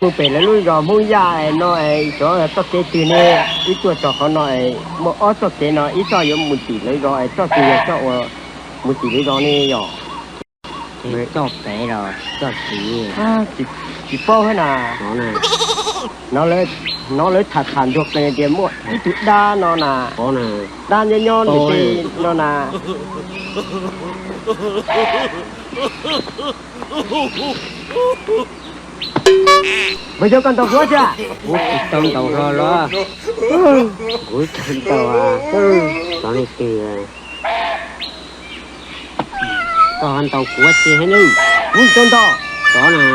Mus pem lawv lub zos Hmoob Yaj no es xyov txoj kev twg ne, wb tuaj txog qhov no es muaj ob txoj kev no, ib txoj yuav mus tim lawv zos es txoj twg yog txoj uas mus tim lawv zos ne yog? Txoj pem los txoj tid? Tsis paub thiab na. Hnov lawv tham tham ntsuag qees tias muaj ib tug dab no na, dab nyob nyob ntawm tej no na. Npawg Xyooj, koj ntaus kuv ua dab tsi? Kuv tsis tau ntaus hlo los? Kuv tsis tau ntaus. Xyov leej twg. Koj ntaus kuv ua dab tsi thiab nawb? Kuv tsis tau ntaus. Xyov na.